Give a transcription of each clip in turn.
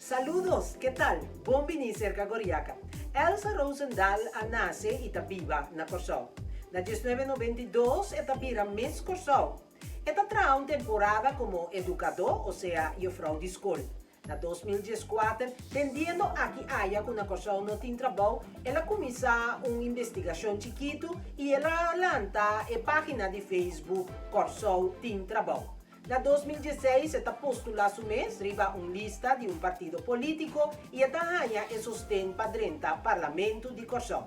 Saludos, ke tal? Bon bini serka Goriaka. Elsa Rozendal a nase i ta biba na Kòrsou. Na 1992 e ta bira Miss Kòrsou. E ta traha un temporada komo edukadó, osea yefrou di skol. Na 2014, tendiendo aki aya ku na Kòrsou no tin trabou, el a kuminsá un investigashon chikitu i el a lanta e página di Facebook Kòrsou Tin Trabou. Na 2016 e ta postulá su mes riba un lista di un partido polítiko i e ta haña e sosten pa drenta Parlamento di Kòrsou.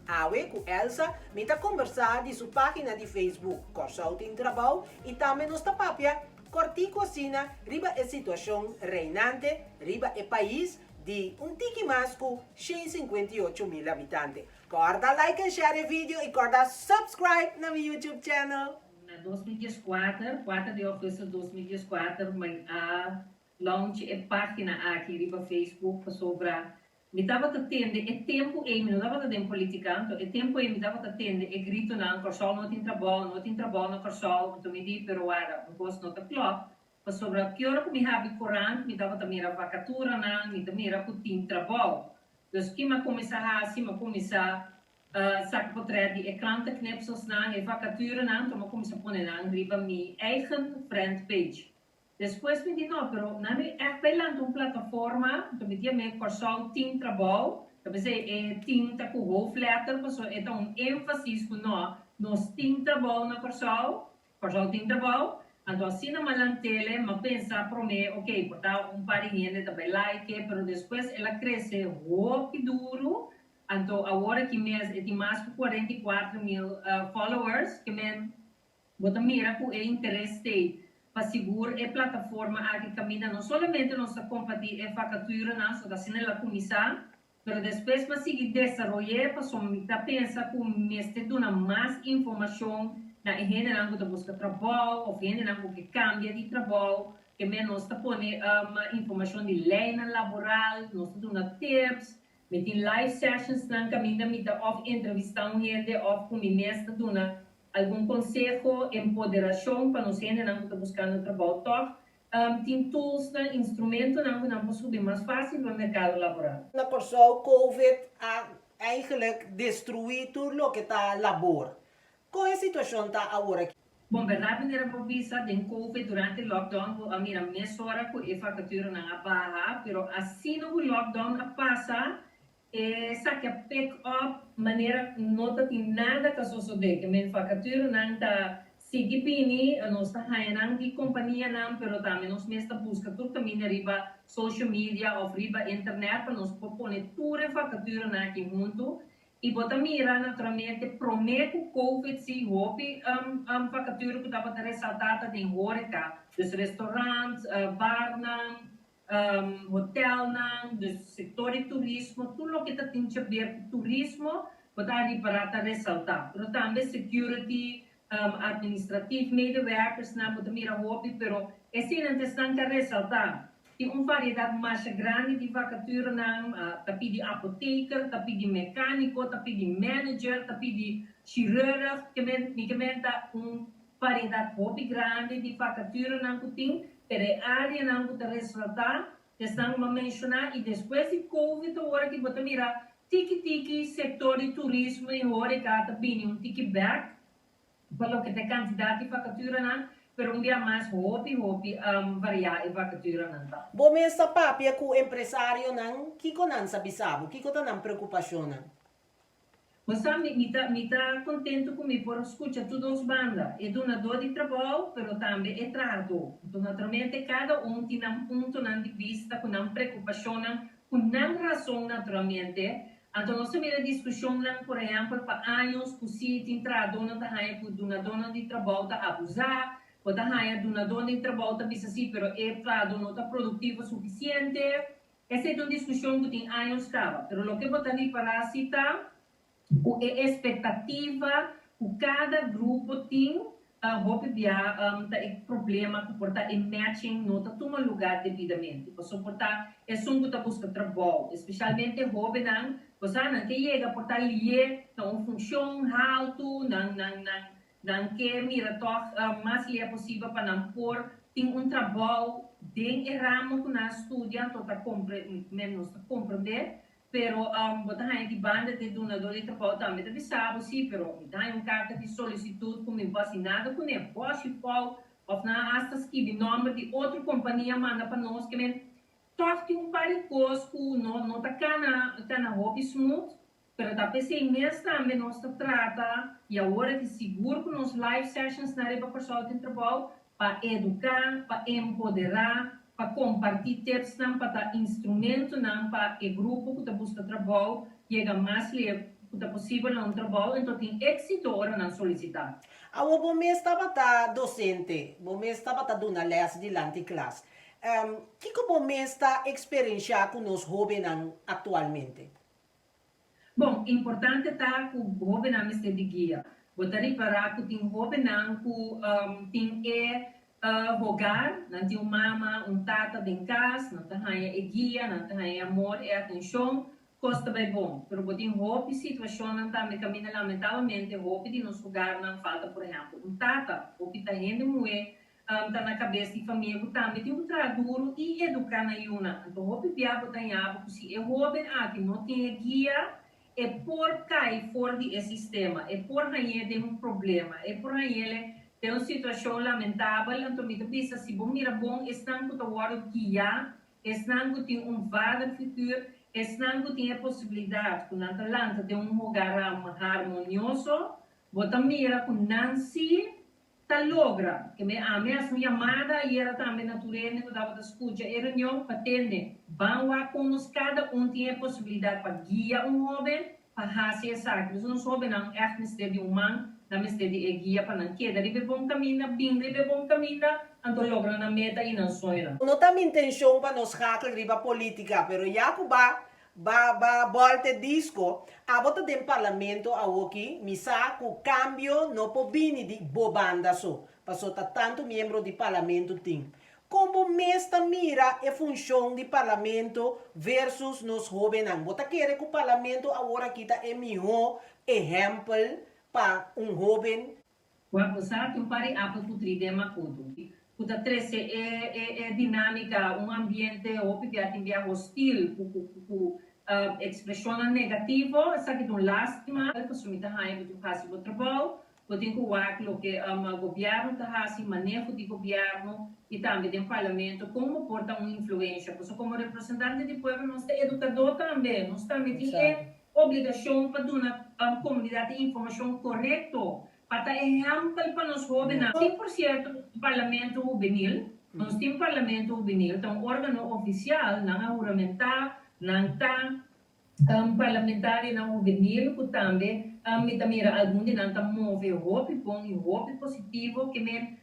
Awe ku Elsa mi ta kombersá di su página di Facebook Kòrsou Tin Trabou i tambe nos ta papia kòrtiku asina riba e situashon reinante riba e pais di un tiki mas ku 158.000 habitante. Kòrda like en share e video i kòrda subscribe na mi YouTube channel. Na 2014, 4 di augustus 2014, mi a launch e página aki riba Facebook pasobra mi tabata tende e tempu ei, mi no tabata den polítika, anto e tempu ei mi tabata tende e gritonan: "Kòrsou no tin trabou, no tin trabou na Kòrsou." Anto mi di, pero warda, un kos no ta klòp, pasobra ki ora ku mi habri korant, mi tabata mira vakaturanan, mi ta mira ku tin trabou. Dus ki m'a kuminsá hasi? M'a kuminsá saka portret di e krantenknipselsnan, e vakaturenan, anto m'a kuminsá pone nan riba mi eigen friend page. Despues mi di, no, pero nan mi echt bai lanta un plataforma, anto mi yam'é Kòrsou Tin Trabou, ta p'esei e tin ta ku hoofdletter, pasobra e ta un énfasis ku no, nos tin trabou na Kòrsou, Kòrsou Tin Trabou. Anto asina m'a lant'é, m'a pensa promé, ok, por ta un par di hende ta bai like, pero despues el a krese hopi duru. Anto awor aki mes e tin mas ku 44.000 followers, ke men bo ta mira ku e interes t'ei pa sigur e plataforma aki kaminda no solamente nos ta kompartí e vakaturanan, so asina el a kuminsá, pero despues m'a sigui desaroy'é pasobra mi ta pensa ku mester duna mas informashon na e hendenan ku ta buska trabou òf hendenan ku ke kambia di trabou, ke men nos ta pone informashon di leinan laboral, nos ta duna tips. Mi tin live sessions nan kaminda mi ta òf entrevistá un hende òf ku mi mes ta duna algun konseho, empoderashon pa nos hendenan ku ta buskando trabou tòg tin tools nan, instrumentonan ku nan por subi mas fásil pa merkado laboral. Na Kòrsou COVID a eigenlijk destruí tur loke ta labor. Kon e situashon ta awor aki? Bon, bèrdat, manera bo bisa, den COVID, durante lockdown, bo a mira mesora ku e vakaturanan a baha, pero asina ku lockdown a pasa, esaki a pick up manera no ta tin nada ta sosodé. Ke men vakaturanan ta sigui bini, nos ta haña nan di kompanianan, pero tambe nos mes ta buska tur kaminda riba social media òf riba internet pa nos por pone tur e vakaturanan aki huntu. I bo ta mira naturalmente promé ku COVID sí hopi vakatura ku tabata resaltá ta den horeca, dus restaurant, barnan, hotelnan, dus sektor di turismo, tur loke ta tin haber ku turismo bo ta ripará ta resaltá. Pero tambe security, administratief medewerkersnan bo ta mira hopi, pero eseinan ta esnan ta resaltá. Tin un variedat masha grandi di vakaturanan, ta pidi apoteker, ta pidi mekániko, ta pidi manager, ta pidi chirurg, ke men mi ke men ta un variedat hopi grandi di vakaturanan ku tin, pero e áreanan ku ta resaltá esnan ku mi a menshoná. I despues di covid awor aki bo ta mira tiki tiki sektor di turismo i horeca ta bini un tiki bèk pa loke ta e kantidat di vakaturanan, pero un bia mas hopi hopi variá e vakaturanan ta. Bo mes ta papia ku empresarionan, kiko nan sa bisa bo? Kiko ta nan preokupashonnan? Bo sa, mi mi ta mi ta kontentu ku mi por skucha tur dos banda, e dunadó di trabou, pero tambe e trahadó. Anto naturalmente kada un tin nan puntonan di bista ku nan preokupashonnan, ku nan rason naturalmente. Anto nos ta mira diskushonnan, por ehèmpel, pa años ku si tin trahadónan ta haña ku dunadónan di trabou ta abusá, bo ta haña dunadónan di trabou ta bisa sí, pero e trahadó no ta produktivo sufisiente. Esei ta un diskushon ku tin años kaba. Pero loke bo ta ripará sí ta ku e espektativa ku kada grupo tin hopi bia ta e problema ku por ta e matching no ta tuma lugá debidamente. Pasobra por ta esun ku ta buska trabou, espesialmente hóbennan, bo sa nan ke yega por ta lié na un funshon haltu, nan nan nan nan ke mira tòg mas lié posibel pa nan por. tin un trabou den e ramo ku nan a studia, anto ta men nos ta komprendé, pero bo ta haña di banda di e dunadó di trabou tambe ta bisa bo, sí, pero mi ta haña un karta di solisitut ku mi no por hasi nada kuné, bòshi fou, òf nan a asta skibi nòmber di otro kompania manda pa nos, ke men tòg tin un par di kos ku no no ta kana kana hopi smooth. Pero ta p'esei mes tambe nos ta trata i awor aki sigur ku nos live sessions na Riba Kòrsou tin trabou pa eduká, pa empoderá, pa kompartí tipsnan pa ta instrumentonan pa e grupo ku ta buska trabou yega mas leu ku ta posibel na un trabou enton tin éksito ora nan solisitá. Awor bo mes tabata dosente, bo mes tabata duna lès dilanti klas. Kiko bo mes ta eksperenshá ku nos hóbennan aktualmente? Bon, importante ta ku hóbennan mester di guia. Bo ta ripará ku tin hóbennan ku tin e hogar, nan tin un mama, un tata den kas, nan ta haña e guia, nan ta haña e amor, e atenshon, kos ta bai bon. Pero bo tin hopi situashonnan tambe kaminda lamentablemente hopi di nos hogarnan falta por ehèmpel un tata, hopi ta hende muhé ta na kabes di famia ku tambe tin ku traha duru i eduká nan yunan. Anto hopi bia bo ta ña bo ku si e hóben aki no tin e guia, e por kai for di e sistema, e por hañ'é den un problema, e por hañ'é den un situashon lamentabel. Anto mi ta bisa si bo mira bon esnan ku ta wòrdu guiá, esnan ku tin un vaderfiguur, esnan ku tin e posibilidat ku nan ta lanta den un hogar harmonioso, bo ta mira ku nan si Ta logra. Ke me ami hasi un yamada ayera tambe na tur hende ku tabata skucha e reunion pa tende. Ban wak kon nos kada un tin e posibilidat pa guia un hoben pa hasi esaki. Pasobra nos hobennan ègt mester di un man, nan mester di e guia pa nan keda riba e bon kaminda, bin riba e bon kaminda, anto logra nan meta i nan soñonan. No ta mi intenshon pa nos schakel riba politica, pero ya cu ba Ba ba bolte disco. Abo ta den parlamento awoki, mi sa cu cambio no por bini di bo banda so, paso ta tanto miembro di parlamento tin. Con bo mes ta mira e funcion di parlamento versus nos hobennan? Bo ta kere cu parlamento aworaki ta e miho ehempel pa un hoben? Wak bo sa tin un par di apel putrí den makutu ku ta trese e e e dinámika, un ambiente hopi bia tin bia hostil ku ku ku ekspreshonnan negativo. Esaki ta un lástima pasobra mi ta haña bo tin ku hasi bo trabou, bo tin ku wak loke gobièrnu ta hasi, maneho di gobièrnu i tambe den parlamento kon bo por ta un influensha. Pasobra komo representante di pueblo nos ta edukadó tambe, nos tambe tin e Obligashon pa duna komunidat e informashon korekto, pa ta ehèmpel pa nos hóbennan. Tin por sierto un parlamento hubenil, nos tin parlamento hubenil, ta un órgano ofisial, nan a huramentá, nan ta parlamentarionan hubenil ku tambe mi ta mira algun di nan ta move hopi bon i hopi positivo, ke men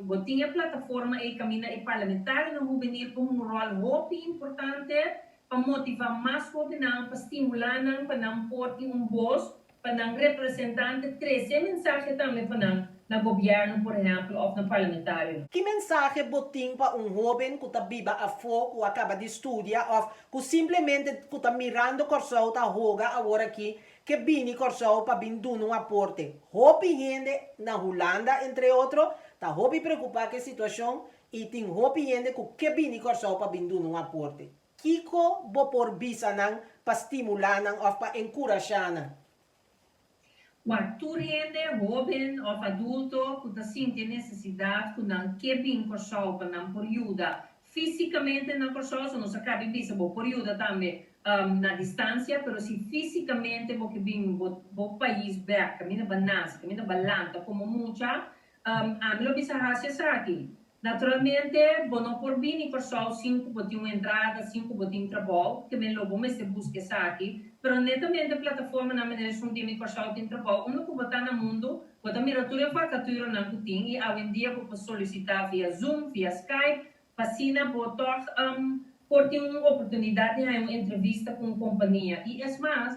bo tin e plataforma ei kaminda e parlamentarionan hubenil por hunga un ròl hopi importante pa motivá mas hóbennan, pa stimulá nan pa nan por tin un bos, pa nan representante trese e mensahe tambe pa nan na gobièrnu por ehèmpel òf na parlamentarionan. Ki mensahe bo tin pa un hóben ku ta biba afó, ku a kaba di studia òf ku simplemente ku ta mirando Kòrsou ta hoga aworakí ke bini Kòrsou pa bin duna un aporte? Hopi hende na Hulanda entre otro ta hopi preokupá ku e situashon i tin hopi hende ku ke bini Kòrsou pa bin duna un aporte. Kiko bo por bisa nan pa stimulá nan òf pa enkurashá nan? Wak tur hende, hóben òf adulto, ku ta sinti e nesesidat ku nan ke bin Kòrsou pa nan por yuda físikamente na Kòrsou, so nos a kabi bisa bo por yuda tambe na distansia, pero si físikamente bo ke bin bo bo pais bèk kaminda bo a nase, kaminda bo a lanta komo mucha, Ami lo bisa hasi esaki. Naturalmente, bo no por bini Kòrsou sin ku bo tin un entrada, sin ku bo tin trabou, ke men lo bo mester buska esaki. Pero netamente plataformanan manera esun di Mi Kòrsou Tin Trabou, unda ku bo ta na mundu, bo ta mira tur e vakaturanan ku tin i awendia bo por solisitá via Zoom, via Skype, pa asina bo tòg por tin un oportunidat di haña un entrevista ku un kompania. I es mas,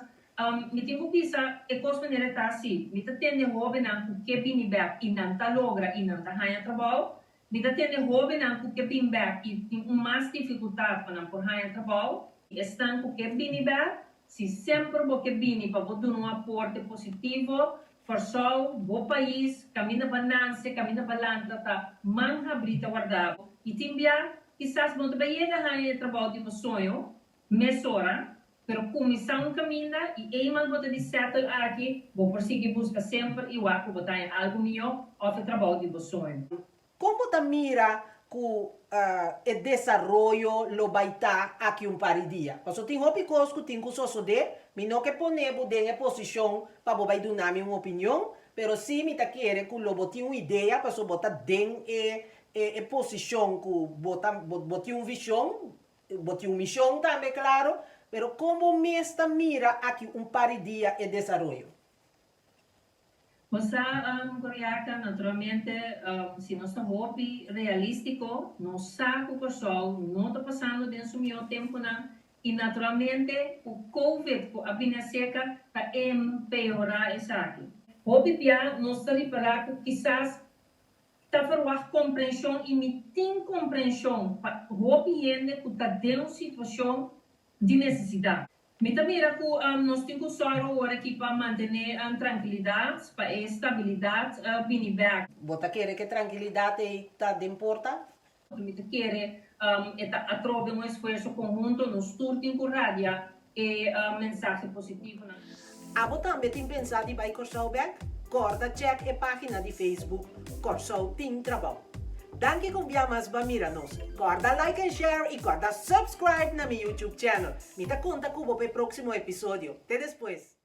mi tin ku bisa e kos manera e ta si, mi ta tende hóbennan ku ke bini bèk i nan ta logra i nan ta haña trabou. Mi ta tende hóbennan ku ke bin bèk i tin un mas difikultat pa nan por haña trabou. Esnan ku ke bini bèk, si semper bo ke bini pa bo duna un aporte positivo. Kòrsou, bo pais, kaminda bo a nase, kaminda bo a lanta ta man habrí ta warda bo. I tin bia, kisas bo no ta bai yega haña e trabou di bo soño mesora, pero kuminsá un kaminda i eenmaal bo ta di settle aki, bo por sigui buska semper i wak ku bo ta haña algu mihó òf e trabou di bo soño. Kon bo ta mira ku e desaroyo lo bai ta aki un par di dia? Pasobra tin hopi kos ku tin ku sosodé. Mi no ke pone bo den e posishon pa bo bai duna mi un opinion, pero sí mi ta kere ku lo bo tin un idea pasobra bo ta den e e posishon ku bo ta bo tin un vishon, bo tin un mishon tambe klaro, pero kon bo mes ta mira aki un par di dia e desaroyo? Bo sa, Goriaka, naturalmente, si nos ta hopi realístiko, nos sa ku Kòrsou no ta pasando den su mihó tempunan i naturalmente ku Covid ku a bini aserka ta empeorá esaki. Hopi bia nos ta ripará ku kisas ta ferwagt komprenshon i mi tin komprenshon pa hopi hende ku ta den un situashon di nesesidat. Mi ta mira ku nos tin ku sòru awor aki pa mantené trankilidat, pa e stabilidat bini bèk. Bo ta kere ku e trankilidat ei ta den porta? Mi ta kere e ta atrobe un esfuerso konhunto, nos tur tin ku radia e mensahe positivonan. Abo tambe tin pensá di bai Kòrsou bèk? Kòrda chèk e página di Facebook Kòrsou Tin Trabou. Danki ku bia mas ba mira nos. Kòrda like and share i kòrda subscribe na mi YouTube channel. Mi ta konta ku bo pa e próksimo episodio. Te despues!